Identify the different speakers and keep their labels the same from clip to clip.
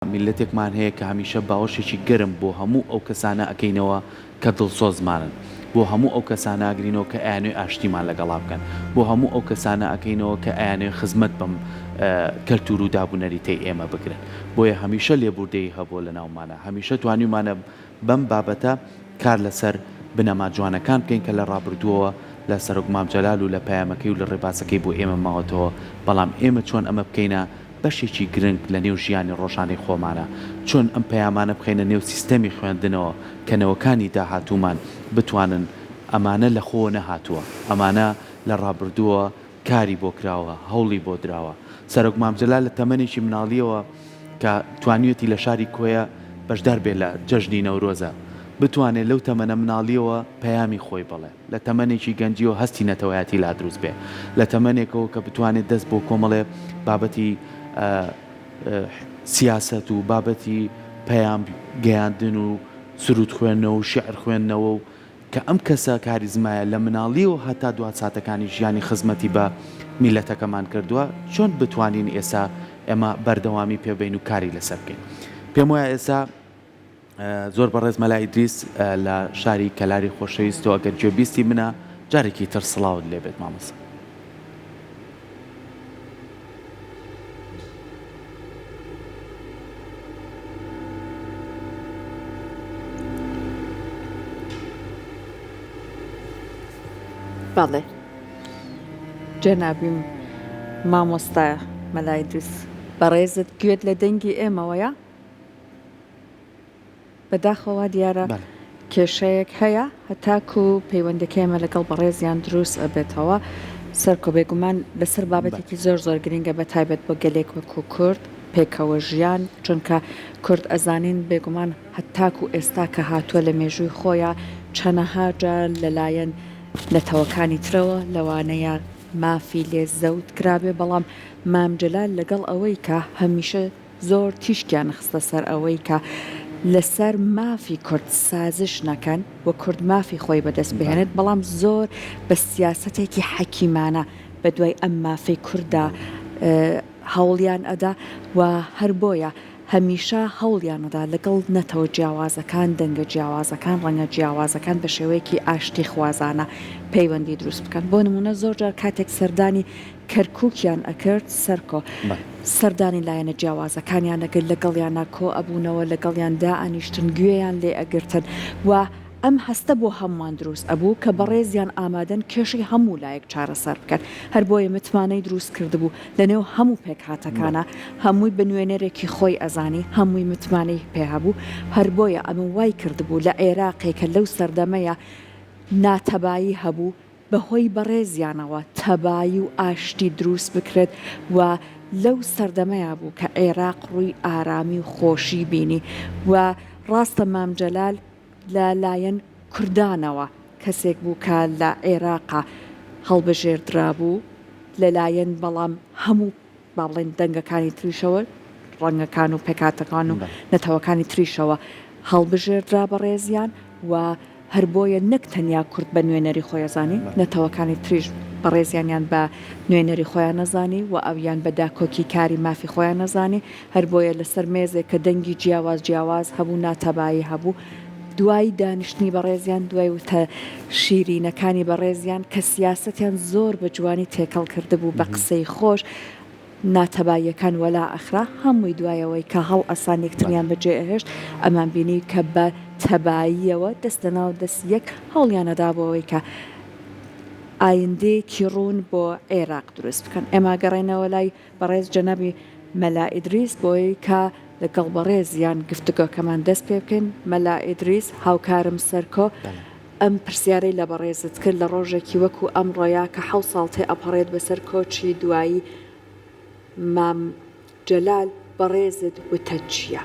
Speaker 1: میللەتێکمان هەیە کە هەمیشە باوەشێکی گەرم بۆ هەموو ئەو کەسانە ئەکەینەوە کە دڵسۆزمانن، بۆ هەموو ئەو کەسانە ئەگرینەوە کە ئەیانەوێ ئاشتیمان لەگەڵا بکەن، بۆ هەموو ئەو کەسانە ئەکەینەوە کە ئەیانەوێ خزمەت بەم کەلتوور و دابونەریتەی ئێمە بگرن. بۆیە هەمیشە لێبوردەیی هەبووە لەناومانا، هەمیشە توانیومانە بەم بابەتە کار لەسەر بنەما جوانەکان بکەین کە لە ڕابردووەوە لە سەرۆک مام جەلال و لە پەیامەکەی و لە ڕێبازەکەی بۆ ئێمە ماوەتەوە، بەڵام ئێمە چۆن ئەمە بکەینە بەشێکی گرنگ لە نێو ژیانی ڕۆژانەی خۆمانە، چۆن ئەم پەیامانە بخەینە نێو سیستەمی خوێندنەوە کە نەوەکانی داهاتوومان بتوانن، ئەمانە لە خۆوە نەهاتووە، ئەمانە لە ڕابردووەوە کاری بۆ کراوە، هەوڵی بۆ دراوە. سەرۆک مام جەلال لە تەمەنێکی مناڵییەوە کە توانیویەتی لە شاری کۆیە بەشدار بێ لە جەژنی نەورۆزە، بتوانێ لەو تەمەنە مناڵییەوە پەیامی خۆی بڵێ. لە تەمەنێکی گەنجیەوە هەستی نەتەوایەتی لا دروست بێ، لە تەمەنێکەوە کە بتوانێت دەست بۆ کۆمەڵێ بابەتی سیاسەت و بابەتی پەیام گەیاندن و سروود خوێندنەوە و شیعر خوێندنەوە و کە ئەم کەسە کاریزمایە لە مناڵیەوە هەتا دوا ساتەکانی ژیانی خزمەتی بە میللەتەکەمان کردووە، چۆن بتوانین ئێستا ئێمە بەردەوامی پێ بەین و کاری لەسەر بکەین؟ پێم وایە ئێستا زۆر بەڕێز مەلا ئیدریس لە شاری کەلاری خۆشەویست تۆ ئەگەر گوێبیستی منە جارێکی تر سڵاوت لێ بێت مامۆستا.
Speaker 2: بەڵێ جەنابی مامۆستا مەلا ئیدریس بەڕێزت گوێت لە دەنگی ئێمەوەیە؟ بەداخەوە وا دیارە کێشەیەک هەیە هەتاکو پەیوەندەکەی ئێمە لەگەڵ بەڕێزیان دروست ئەبێتەوە. سەرکۆ بێگومان لەسەر بابەتێکی زۆر زۆر گرنگە بە تایبەت بۆ گەلێک وەکو کورد پێکەوە ژیان چونکە کورد ئەزانین بێگومان هەتاکو ئێستا کە هاتووە لە مێژووی خۆیا چەنەها جار لەلایەن نەتەوەکانی ترەوە لەوانەیە مافی لێ زەوت کرابێ بەڵام مام جەلال لەگەڵ ئەوەی کە هەمیشە زۆر تیشکیان خستە سەر ئەوەی کە لەسەر مافی کورد سازش نەکەن و کورد مافی خۆی بەدەست بهێنێت، بەڵام زۆر بە سیاسەتێکی حەکیمانە بە دوای ئەم مافەی کورددا هەوڵیان ئەدا و هەر بۆیە هەمیشە هەوڵیان ئەدا لەگەڵ نەتەوە جیاوازەکان، دەنگە جیاوازەکان، ڕەنگە جیاوازەکان بە شێوەیەکی ئاشتیخوازانە پەیوەندی دروست بکەن. بۆ نموونە زۆر جار کاتێک سەردانی کەرکوکیان ئەکرد سەرکۆ سەردانی لایەنە جیاوازەکانیان ئەکرد لەگەڵیانا کۆ ئەبوونەوە لەگەڵیان دائەنیشتن گوێیان لێ ئەگرتن و ئەم هەستە بۆ هەمووان دروست ئەبوو کە بەڕێزیان ئامادەن کێشەی هەموو لایەک چارەسەر بکەن هەر بۆیە متمانەی دروست کردبوو لەنێو هەموو پێکهاتەکانا هەمووی بە نوێنەرێکی خۆی ئەزانی هەمووی متمانەی پێ هەبوو هەر بۆیە ئەمە وای کردبوو لە عێراقێ کە لەو سەردەمەیا ناتەبایی هەبوو بە هۆی بەڕێزیانەوە تەبایی و ئاشتی دروست بکرێت و لەو سەردەمەیا بوو کە عێراق ڕووی ئارامی و خۆشی بینی و ڕاستە مام جەلال لە لایەن کوردانەوە کەسێک بوو کە لە عێراقا هەڵبژێردرابوو لە لایەن بەڵام هەموو با بڵێین دەنگەکانی تریشەوە، ڕەنگەکان و پێکهاتەکان و نەتەوەکانی تریشەوە هەڵبژێردرا بەڕێزیان و هەر بۆیە نەک تەنیا کورد بە نوێنەری خۆی ئەزانی، نەتەوەکانی تریش بەڕێزیانیان بە نوێنەری خۆیان ئەزانی و ئەویان بە داکۆکیکاری مافی خۆیان ئەزانی، هەر بۆیە لەسەر مێزێک کە دەنگی جیاواز جیاواز هەبوو ناتەبایی هەبوو، دوای دانیشتنی بەڕێزیان، دوای وتە شیرینەکانی بەڕێزیان کە سیاسەتیان زۆر بە جوانی تێکەڵ کردبوو بە قسەی خۆش، ناتەباییەکان وەلا ئەخرا، هەمووی دوای ئەوەی کە هەڵئەسان یەکتریان بە جێ ئەهێشت، ئەمان بینی کە بە تەباییەوە دەست لە ناو دەست یەک هەوڵیان ئەدا بۆ ئەوەی کە ئایندەیەکی ڕوون بۆ عێراق دروست بکەن. ئێمە گەڕێنەوە لای بەڕێز جەنابی مەلا ئیدریس بۆ ئەوەی کە لەگەڵ بەڕێزیان گفتوگۆکەمان دەست پێ بکەین. مەلا ئیدریس، هاوکارم سەرکۆ ئەم پرسیارەی لە بەڕێزت کرد، لە ڕۆژێکی وەکو ئەمڕۆیا کە حەوت ساڵ تێئەپەڕێت بەسەر کۆچی دوایی مام جەلال، بەڕێزت وتەت چییە؟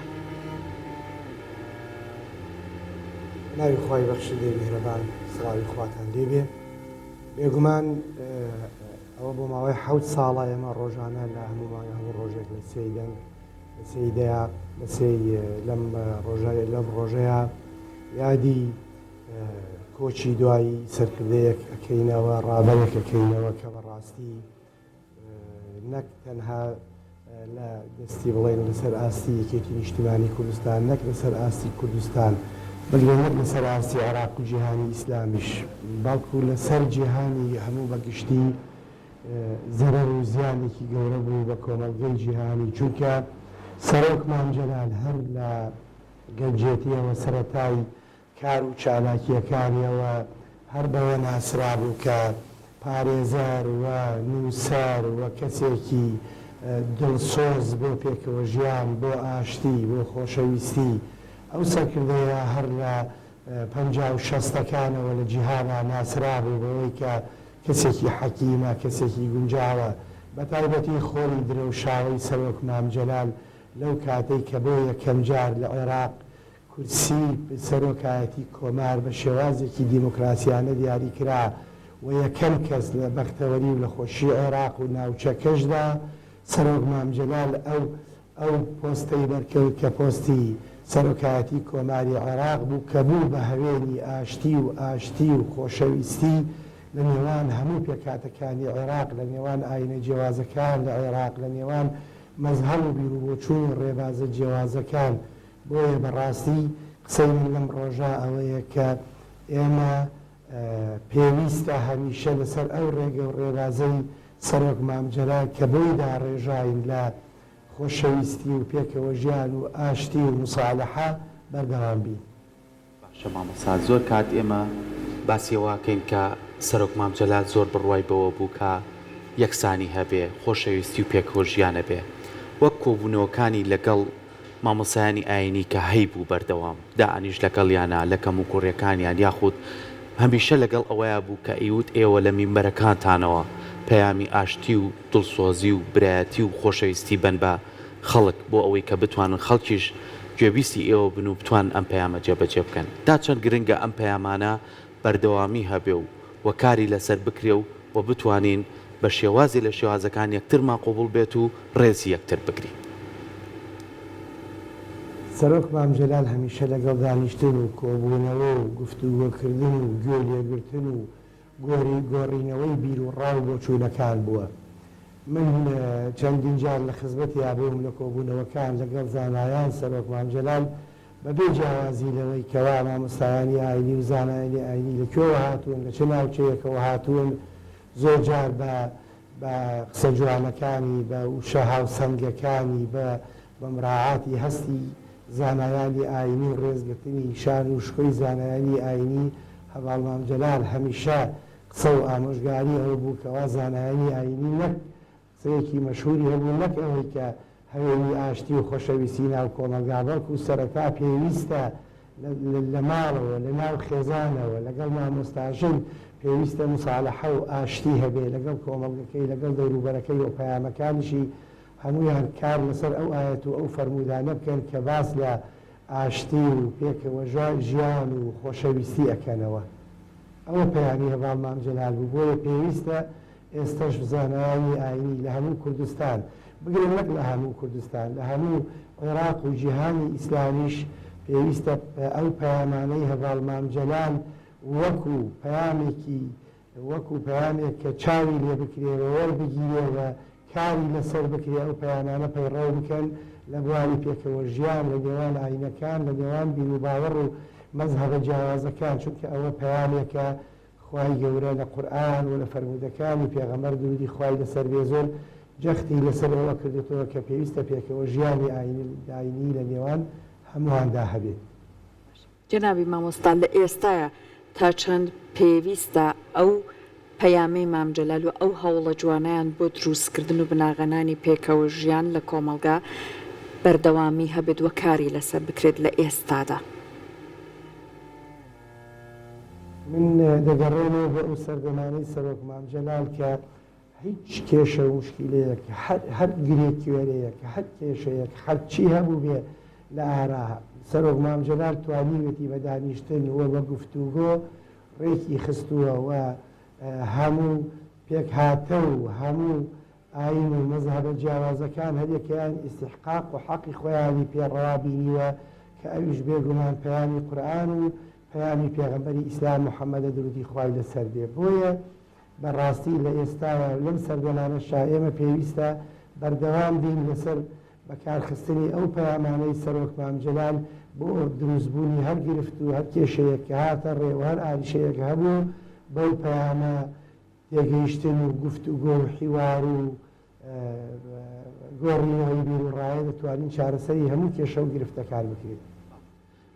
Speaker 3: بەناوی خوای بەخشندەی میهرەبان سڵاوی خواتان لێبێ بێگومان ئەوە بۆ ماوەی حەوت ساڵە ئێمە ڕۆژانە لە هەموو مانگ هەموو ڕۆژێک لە سێی دەنگ لە سێی دەیا لە سێی لەم ڕۆژە لەم ڕۆژەیا یادی کۆچی دوایی سەرکردەیەک ئەکەینەوە ڕابەرێک ئەکەینەوە کە بەڕاستی نەک تەنها. لە دەستی بڵێین لەسەر ئاستی یەکێتی نیشتیمانی کوردستان نەک لەسەر ئاستی کوردستان بگرە نەک لەسەر ئاستی عێراق و جیهانی ئیسلامیش بەڵکو لەسەر جیهانی هەموو بە گشتی زەرەر و زیانێکی گەورە بوو بە کۆمەڵگەی جیهانی چونکە سەرۆک مام جەلال هەر لە گەنجێتیەوە سەرەتای کار و چالاکییەکانیەوە هەر بەوە ناسرابوو کە پارێزەر و نووسەر و کەسێکی دڵسۆز بۆ پێکەوەژیان، بۆ ئاشتی، بۆ خۆشەویستی. ئەو سەرکردەیە هەر لە 50 و شەستەکانەوە لە جیهانا ناسرابوو بەوەی کە کەسێکی حەکیمە، کەسێکی گونجاوە. بەتایبەتی خۆری درەوشاوەی سەرۆک مام جەلال لەو کاتەی کە بۆ یەکەمجار لە عێراق کورسی سەرۆکایەتی کۆمار بە شێوازێکی دیموکراسیانە دیاری کرا و یەکەم کەس لە بەختەوەری و لە خۆشی عێراق و ناوچەکەشدا سەرۆک مام جەلال ئەو ئەو پۆستەی بەرکەوت کە پۆستی سەرۆکایەتی کۆماری عێراق بوو کە بوو بە هەوێنی ئاشتی و ئاشتی و خۆشەویستی لە نێوان هەموو پێکهاتەکانی عێراق لە نێوان ئاینە جیاوازەکان لە عێراق لە نێوان مەزهەب و بیروبۆچوون و ڕێبازە جیاوازەکان بۆیە بەڕاستی قسەی من لەم ڕۆژە ئەوەیە کە ئێمە پێویستە هەمیشە لەسەر ئەو ڕێگە و ڕێبازەی سەرۆک مام جەلال کە بۆی داڕێژاین لە خۆشەویستی و پێکەوەژیان و ئاشتی و موسالەحە بەردەوام بین.
Speaker 1: باشە مامۆستا زۆر کات ئێمە باسی ئەوە ئەکەین کە سەرۆک مام جەلال زۆر بڕوای بەوە بوو کە یەکسانی هەبێ، خۆشەویستی و پێکەوە ژیان هەبێ. وەک کۆبوونەوەکانی لەگەڵ مامۆستایانی ئایینی کە هەیبوو بەردەوام دائەنیشت لەگەڵیانا لە کەموکوڕیەکانیان یاخود هەمیشە لەگەڵ ئەوەیا بوو کە ئەیوت ئێوە لە مینبەرەکانتانەوە پەیامی ئاشتی و دڵسۆزی و برایەتی و خۆشەویستی بەن بە خەڵک بۆ ئەوەی کە بتوانن خەڵکیش گوێبیستی ئێوە بن و بتوانن ئەم پەیامە جێبەجێ بکەن. تا چەند گرنگە ئەم پەیامانە بەردەوامی هەبێ و و کاری لەسەر بکرێ و و بتوانین بە شێوازێ لە شێوازەکان یەکترمان قبوڵ بێت و ڕێزی یەکتر بگرین.
Speaker 3: سەرۆک مام جەلال هەمیشە لەگەڵ دانیشتن و کۆبوونەوە و گفتوگۆکردن و گوێ لێگرتن و گۆری گۆڕینەوەی بیروڕا و بۆچوونەکان بووە. من چەندین جار لە خزمەتیا بووم لە کۆبوونەوەکان لەگەڵ زانایان سەرۆک مام جەلال بە بێ جیاوازی لەوەی کەوا مامۆستایانی ئاینی و زانایانی ئاینی لە کوێوە هاتوون، لە چ ناوچەیەکەوە هاتوون، زۆر جار بە بە قسە جوانەکانی، بە وشە هاوسەنگەکانی، بە بە مراعاتی هەستی زانایانی ئاینی و ڕێزگرتنی شان و شکۆی زانایانی ئاینی، هەڤاڵ مام جەلال هەمیشە قسە و ئامۆژگاری ئەوە بوو کەوا زانایانی ئاینی نەک قسەیەکی مەشهوری هەبوو نەک ئەوەی کە هەوێنی ئاشتی و خۆشەویستی ناو کۆمەڵگا بەڵکو سەرەتا پێویستە لە ماڵەوە لە ناو خێزانەوە لەگەڵ مامۆستاژن پێویستە موسالەحە و ئاشتی هەبێ لەگەڵ کۆمەڵگەکەی لەگەڵ دەوروبەرەکەی و پەیامەکانیشی هەموویان کار لەسەر ئەو ئایەت و ئەو فەرموودانە بکەن کە باس لە ئاشتی و پێکەوە ژیان و خۆشەویستی ئەکەنەوە. ئەوە پەیامی هەڤاڵ مام جەلال بوو، بۆیە پێویستە ئێستەش زانایانی ئاینی لە هەموو کوردستان، بگرە نەک لە هەموو کوردستان، لە هەموو عێراق و جیهانی ئیسلامیش پێویستە ئەو پەیامانەی هەڤاڵ مام جەلال وەکو پەیامێکی وەکو پەیامێک کە چاوی لێ بکرێ و وەربگیرێ و کاری لەسەر بکرێ ئەو پەیامانە پەیڕەو بکەن لە بواری پێکەوە ژیان لە نێوان ئاینەکان لە نێوان بیروباوەڕ و مەزهەبە جیاوازەکان چونکە ئەوە پەیامێکە خوای گەورە لە قورئان و لە فەرموودەکانی پێغەمبەر دروودی خوای لەسەر بێ زۆر جەختی لەسەر ئەوە کردۆتەوە کە پێویستە پێکەوە ژیانی ئاینی لە نێوان هەموواندا هەبێت.
Speaker 2: جەنابی مامۆستا لە ئێستایا تا چەند پێویستە ئەو پەیامەی مام جەلال و ئەو هەوڵە جوانەیان بۆ دروستکردن و بناغەنانی پێکەوە ژیان لە کۆمەڵگا بەردەوامی هەبێت و کاری لەسەر بکرێت لە ئێستادا؟
Speaker 3: من دەگەڕێمەوە بۆ ئەو سەردەمانەی سەرۆک مام جەلال کە هیچ کێشە و موشکیلەیەک، هەر هەر گرێ کوێرەیەک، هەر کێشەیەک، هەرچی هەبووبێ لە ئارا، سەرۆک مام جەلال توانیوێتی بە دانیشتن و بە گفتوگۆ ڕێکی خستووە و هەموو پێکهاتە و هەموو ئایین و مەزهەبە جیاوازەکان هەریەکەیان ئیستیحقاق و حەقی خۆیانی پێ ڕەوا بینیوە کە ئەویش بێگومان پەیامی قورئان و پەیامی پێغەمبەری ئیسلام محەمەدە درودی خوای لەسەر بێ بۆیە بە ڕاستی لە ئێستایا و لەم سەردەمانەشا ئێمە پێویستە. بەردەوام بین لەسەر بەکارخستنی ئەو پەیامانەی سەرۆک مام جەلال بۆ دروستبوونی هەر گرفت و هەر کێشەیەک کە هاتە ڕێ و هەر ئاریشەیەک هەبوو بەو پەیامە تێگەیشتن و گفتوگۆ و حیوار و گۆڕینەوەی بیروڕایە دەتوانین چارەسەری هەموو کێشە و گرفتەکان بکرێت.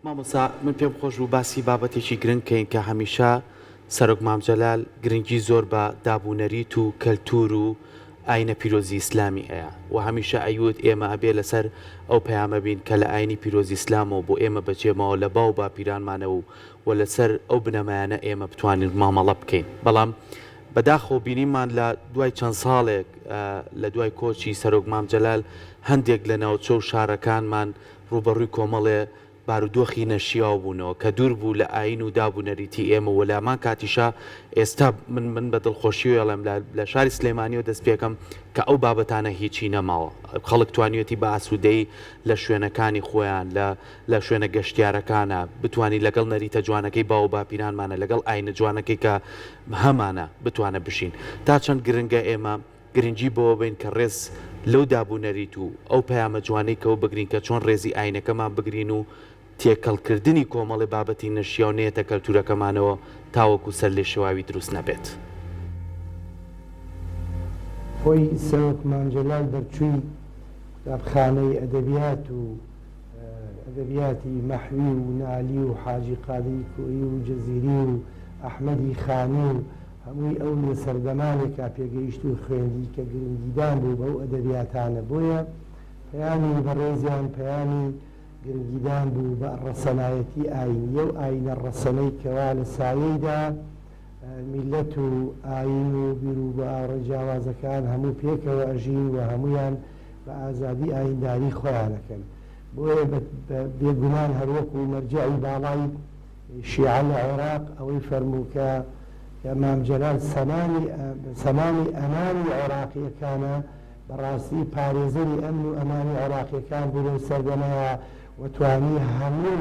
Speaker 1: مامۆستا من پێم خۆش بوو باسی بابەتێکی گرنگ کەین کە هەمیشە سەرۆک مام جەلال گرنگی زۆر بە داب و نەریت و کەلتور و ئاینە پیرۆزی ئیسلامی ئەیا و هەمیشە ئەیوت ئێمە ئەبێ لەسەر ئەو پەیامە بین کە لە ئاینی پیرۆزی ئیسلامەوە بۆ ئێمە بەجێ ماوە لە باو باپیرانمانەوە و و لەسەر ئەو بنەمایانە ئێمە بتوانین مامەڵە بکەین بەڵام بەداخەوە بینیمان لە دوای چەند ساڵێک لە دوای کۆچی سەرۆک مام جەلال هەندێک لە ناوچە و شارەکانمان ڕووبەڕووی کۆمەڵێ بارودۆخی نەشیاو بوونەوە کە دوور بوو لە ئایین و داب و نەریتی ئێمە و لە هەمان کاتیشا ئێستا من من بە دڵخۆشیەوە ئەڵێم لە لە شاری سلێمانیەوە دەست پێکەم کە ئەو بابەتانە هیچی نەماوە خەڵک توانیویەتی بە ئاسوودەیی لە شوێنەکانی خۆیان لە لە شوێنە گەشتیارەکانە بتوانی لەگەڵ نەریتە جوانەکەی باو و باپیرانمانە لەگەڵ ئاینە جوانەکەی کە هەمانە بتوانە بژین تا چەند گرنگە ئێمە گرنگی بەوە بەین کە ڕێز لەو داب و نەریت و ئەو پەیامە جوانەی کەوە بگرین کە چۆن ڕێزی ئاینەکەمان بگرین و تێکەڵ کردنی کۆمەڵێ بابەتی نەشیاو نەیەتە کەلتورەکەمانەوە تاوەکو سەرلێشێواوی دروست نەبێت.
Speaker 3: خۆی سەرۆک مام جەلال دەرچووی قوتابخانەی ئەدەبیات و ئەدەبیاتی مەحوی و نالی و حاجی قادری کۆیی و جزیری و ئەحمەدی خانی و هەمووی ئەو لە سەردەمانێکا پێگەیشت و خوێندی کە گرنگیدان بوو بەو ئەدەبیاتانە بۆیە پەیامی بەڕێزیان پەیامی گرنگیدان بوو بە ڕەسەنایەتی ئایینی ئەو ئایینە ڕەسەنەی کەوا لە سایەیدا میللەت و ئایین و بیروباوەڕە جیاوازەکان هەموو پێکەوە ئەژین و هەموویان بە ئازادی ئایینداری خۆیان ئەکەن بۆیە بێگومان هەروەکو مەرجەعی باڵای شیعە لە عێراق ئەوەی فەرموو کە کە مام جەلال سەمامی سەمامی ئەمانی عێراقییەکانە بەڕاستی پارێزەری ئەمن و ئەمانی عێراقییەکان بوو لەو سەردەمەیا و توانی هەموو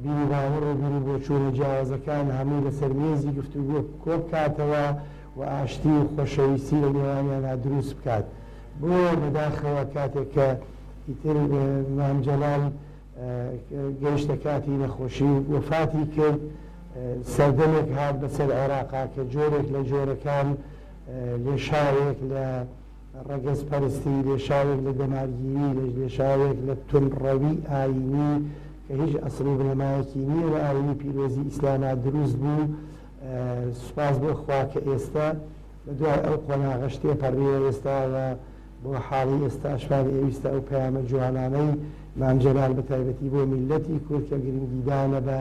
Speaker 3: بیروباوەڕ و بیروبۆچوونە جیاوازەکان هەمووی لەسەر مێزی گفتوگۆ کۆبکاتەوە و ئاشتی و خۆشەویستی لە نێوانیانا دروست بکات. بۆیە بەداخەوە کاتێک کە ئیتر مام جەلال گەیشتە کاتی نەخۆشی و وەفاتی کرد، سەردەمێک هات بەسەر عێراقا کە جۆرێک لە جۆرەکان لێشاوێک لە ڕەگەزپەرستی، لێشاوێک لە دەمارگیری، لێشاوێک لە توندڕەوی ئایینی کە هیچ ئەسڵ و بنەمایەکی نییە لە ئایینی پیرۆزی ئیسلاما دروست بوو. سوپاس بۆ خوا کە ئێستە بە دوای ئەو قۆناغەش تێپەڕیوە ئێستا و بۆ حاڵی ئێستاشمان ێویستە ئەو پەیامە جوانانەی مام جەلال بە تایبەتی بۆ میللەتی کورد کە گرنگیدانە بە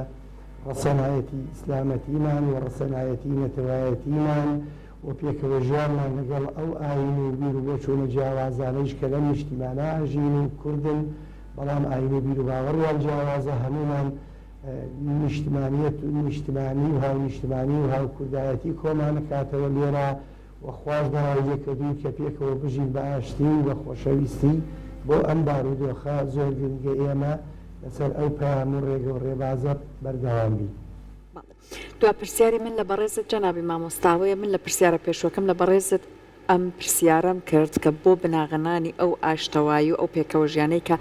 Speaker 3: ڕەسەنایەتی ئیسلامەتیمان و ڕەسەنایەتی نەتەوایەتیمان و پێکەوە ژیانمان لەگەڵ ئەو ئایین و بیروبۆچوونە جیاوازانەیش کە لەم نیشتیمانە ئەژین و کوردن بەڵام ئایین و بیروباوەڕیان جیاوازە هەموومان نیشتمانیەت و نیشتمانی و هاونیشتمانی و هاوکوردایەتی کۆمانەکاتەوە لێرە و خواش داوای لێکردوین کە پێکەوە بژین بە ئاشتی و بە خۆشەویستی بۆ ئەم بارودۆخە زۆر گرنگە ئێمە لەسەر ئەو پەیام و ڕێگە و ڕێبازە بەردەوام بین.
Speaker 2: بەڵێ. دوا پرسیاری من لە بەڕێزت جەنابی مامۆستا ئەوەیە من لە پرسیارە پێشووەکەم لە بەڕێزت ئەم پرسیارەم کرد کە بۆ بناغەنانی ئەو ئاشتەوایی و ئەو پێکەوەژیانەی کە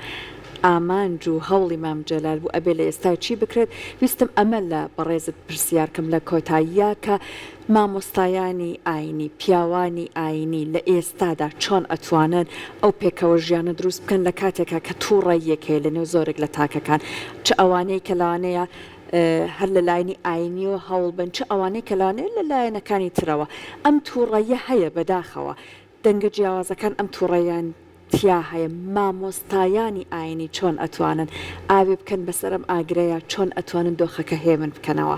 Speaker 2: ئامانج و هەوڵی مام جەلال بوو ئەبێ لە ئێستا چی بکرێت ویستم ئەمە لە بەڕێزت پرسیار کەم لە کۆتاییا کە مامۆستایانی ئاینی پیاوانی ئاینی لە ئێستادا چۆن ئەتوانن ئەو پێکەوە ژیانە دروست بکەن لە کاتێکا کە توڕەییەک هەیە لە نێو زۆرێک لە تاکەکان چ ئەوانەی کە لەوانەیە هەر لە لایەنی ئاینیەوە هەوڵ بەن چ ئەوانەی کە لەوانەیە لە لایەنەکانی ترەوە ئەم توڕەییە هەیە بەداخەوە دەنگە جیاوازەکان ئەم توڕەییان تیا هەیە مامۆستایانی ئاینی چۆن ئەتوانن ئاوێ بکەن بەسەر ئەم ئاگرەیا چۆن ئەتوانن دۆخەکە هێمن بکەنەوە؟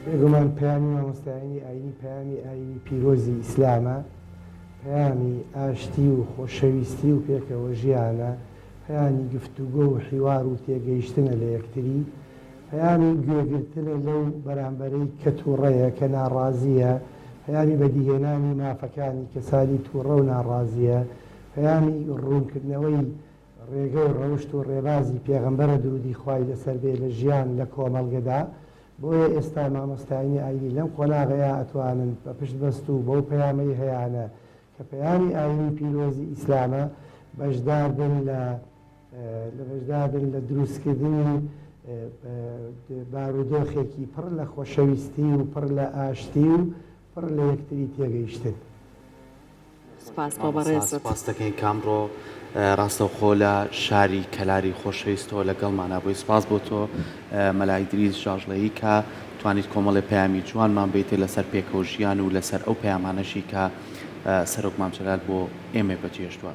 Speaker 3: بێگومان پەیامی مامۆستایانی ئاینی پەیامی ئاینی پیرۆزی ئیسلامە، پەیامی ئاشتی و خۆشەویستی و پێکەوە ژیانە، پەیامی گفتوگۆ و حیوار و تێگەیشتنە لە یەکتری، پەیامی گوێگرتنە لەو بەرامبەرەی کە توڕەیە، کە ناڕازییە، پەیامی بەدیهێنانی مافەکانی کەسانی توڕە و ناڕازییە، پەیامی ڕوونکردنەوەی ڕێگە و ڕەوشت و ڕێبازی پێغەمبەرە درودی خوای لەسەر بێ لە ژیان لە کۆمەڵگەدا، بۆیە ئێستا مامۆستایانی ئاینی لەم قۆناغەیا ئەتوانن بە پشت بەستوو بەو پەیامەی هەیانە. کە پەیامی ئایینی پیرۆزی ئیسلامە بەشدار بن لە لە بەشدار بن لە دروستکردنی بارودۆخێکی پڕ لە خۆشەویستی و پڕ لە ئاشتی و پڕ لە یەکتری تێگەیشتن.
Speaker 2: سپاس بۆ بەڕێزت.
Speaker 1: سپاست دەکەین کە ئەمڕۆ ڕاستەوخۆ لە شاری کەلاری خۆشەویستەوە لەگەڵمانا بووی. سپاس بۆ تۆ مەلا ئیدریس ژاژڵەیی کە توانیت کۆمەڵێ پەیامی جوانمان بەیتێ لەسەر پێکەوە ژیان و لەسەر ئەو پەیامانەشی کە سەرۆک مام جەلال بۆ ئێمەی بەجێهێشتووە.